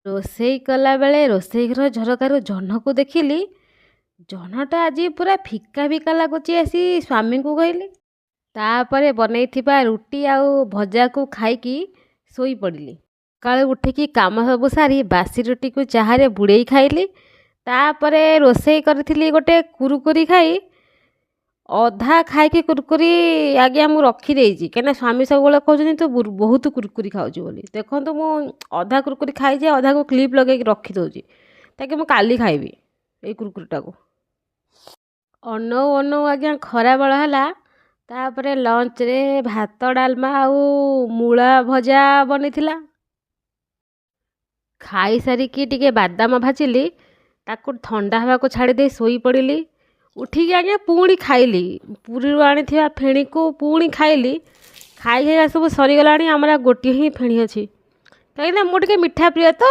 ରୋଷେଇ କଲାବେଳେ ରୋଷେଇ ଘର ଝରକାରୁ ଜହ୍ନକୁ ଦେଖିଲି। ଜହ୍ନଟା ଆଜି ପୁରା ଫିକା ଫିକା ଲାଗୁଛି, ଆସି ସ୍ୱାମୀଙ୍କୁ କହିଲି। ତାପରେ ବନେଇଥିବା ରୁଟି ଆଉ ଭଜାକୁ ଖାଇକି ଶୋଇପଡ଼ିଲି। ସକାଳୁ ଉଠିକି କାମ ସବୁ ସାରି ବାସି ରୁଟିକୁ ଚାହାରେ ବୁଡ଼େଇ ଖାଇଲି। ତାପରେ ରୋଷେଇ କରିଥିଲି ଗୋଟେ କୁରୁକୁରି, ଖାଇ ଅଧା ଖାଇକି କୁରକୁରି ଆଜ୍ଞା ମୁଁ ରଖିଦେଇଛି, କାହିଁକିନା ସ୍ୱାମୀ ସବୁବେଳେ କହୁଛନ୍ତି ତୁ ବହୁତ କୁରକୁରି ଖାଉଛୁ ବୋଲି। ଦେଖନ୍ତୁ, ମୁଁ ଅଧା କୁରକୁରି ଖାଇଛି, ଅଧାକୁ କ୍ଲିପ୍ ଲଗେଇକି ରଖିଦେଉଛି ତାକି ମୁଁ କାଲି ଖାଇବି ଏଇ କୁରକୁରିଟାକୁ। ଅନଉ ଅନଉ ଆଜ୍ଞା ଖରାବେଳ ହେଲା। ତାପରେ ଲଞ୍ଚରେ ଭାତ, ଡାଲମା ଆଉ ମୂଳା ଭଜା ବନିଥିଲା। ଖାଇସାରିକି ଟିକେ ବାଦାମ ଭାଜିଲି, ତାକୁ ଥଣ୍ଡା ହେବାକୁ ଛାଡ଼ି ଦେଇ ଶୋଇପଡ଼ିଲି। ଉଠିକି ଆଜ୍ଞା ପୁଣି ଖାଇଲି, ପୁରୀରୁ ଆଣିଥିବା ଫେଣିକୁ ପୁଣି ଖାଇଲି। ଖାଇ ଖାଇକା ସବୁ ସରିଗଲାଣି, ଆମର ଆଉ ଗୋଟିଏ ହିଁ ଫେଣି ଅଛି, କାହିଁକିନା ମୁଁ ଟିକେ ମିଠା ପ୍ରିୟ ତ।